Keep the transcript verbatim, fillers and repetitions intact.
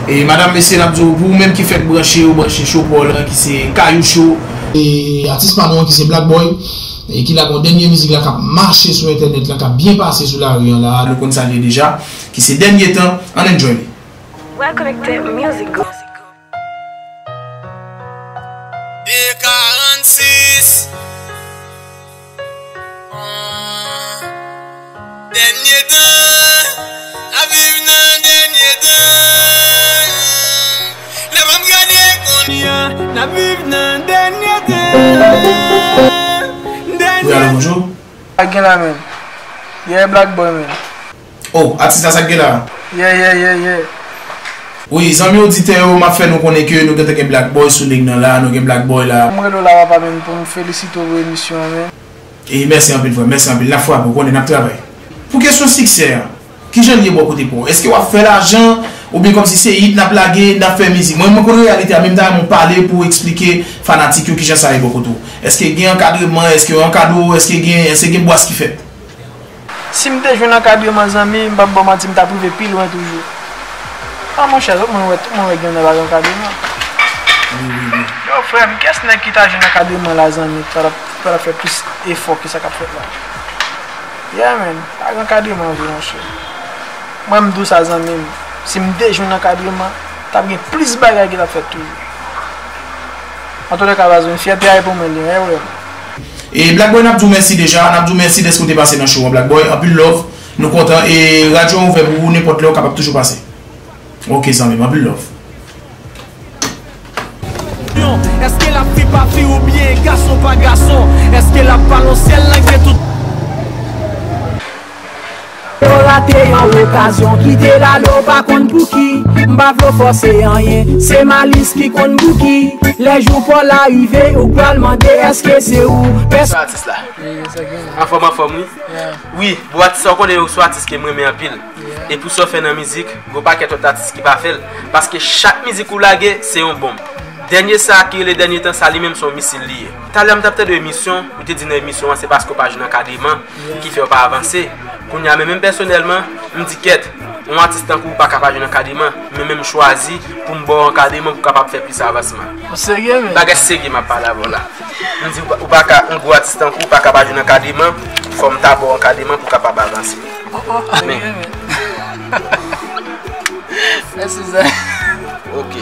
E madanm, mesye, n ap di w, pou ou menm ki fèk branche, ou branche cho pa w lan, ki se Kayou Cho. E atis pa nou an ki se Black Boy, e ki lage yon dènye mizik la k ap mache sou entènèt la, k ap byen pase sou lari an la, nou konn sa l ye deja, ki se Dènye Tan, ann enjoy li. Well Connected Music Group. E karannsis. Dènye tan, n ap viv nan dènye tan. Lè m ap gade kounye a, n ap viv nan dènye tan. Wi, alo, bonjou. Sa k gen la menm? Yeah, Black Boy menm. Oh, atis la, sa k gen la? Yeah, yeah, yeah, yeah. Wi, zanmi oditè yo, m ap fè nou konnen ke nou gentan gen Black Boy sou liy nan la, nou gen Black Boy la. M rele w la, papa, menm pou m felisite w pou emisyon an, menm. E mèsi anpil, frè m, mèsi anpil. N ap frape, ou konnen, n ap travay. Pou kesyon siksè a, kijan l ye bò kote pa w? Èske w ap fè lajan, oubyen kòmsi se hit n ap lage, n ap fè mizik? Mwen, mwen konn reyalite a, men m ta renmen w pale pou w eksplike fanatik yo kijan sa ye bò kote w. Èske gen ankadreman, èske yo ankadre w, èske gen, èske gen bwas ki fèt? Si m te jwenn ankadreman, zanmi, m p ap ba w manti, m t ap rive pi lwen toujou. Ah, monchè, tout moun wè, tout moun wè gen nèg pa gen ankadreman. Yo, frè m, kiyès nèg ki ta jwenn ankadreman la, zanmi, ki pa t ap, ki pa t ap fè plis efò ke sa k ap fèt la? Yeah, man, pa gen ankadreman vre, monchè. Mwen, m di w sa, zanmi m, si m te jwenn ankadreman, t ap gen plis bagay ki t ap fèt toujou. Antoulèka, baz, yon fyète a pou mwen, li, wi, wi. E Black Boy, n ap di w mèsi deja, n ap di w mèsi dèske w te pase nan show an, Black Boy, anpil love, nou kontan, e radyo an ouvè pou ou, nenpòt lè w kapab toujou pase. Ok, zanmi m, anpil love. Èske l ap fi pa fi oubyen gason pa gason? Èske l ap pale yon sèl lang gen tout? Yo rate yon okazyon, kite l ale, w pa konn pou ki. M pa vle w fòse anyen, se Malis ki konn pou ki. Lè jou pa w la rive, ou pral mande èske se ou. Pès- Sa atis la. Anfòm, anfòm, wi. Yeah. Wi, bon, atis sa, w konnen, ou se yon atis ke m renmen anpil. Yeah. E pou sa w fè nan mizik, gen yon pakèt lòt atis ki pa fè l. Paske chak mizik ou lage, se yon bonm. Dènye sa ki rele Dènye Tan, sa li menm se yon misil li ye. Talè m t ap tande emisyon, ou te di nan emisyon an, se paske w pa jwenn ankadreman ki fè w pa avanse. Kounye a, men menm pèsonèlman, m di kèt, yon atis tankou w pa ka pa jwenn ankadreman, men menm m chwazi pou m ba w ankadreman pou w kapab fè plis avansman. Ou serye, men? Bagay serye m ap pale avè w la. M di, ou pa, ou pa ka, yon gwo atis tankou w pa ka pa jwenn ankadreman, fò m ta ba w ankadreman pou w kapab avanse. Oh, oh, men. Serye, men. Mèsi, Zay. Ok.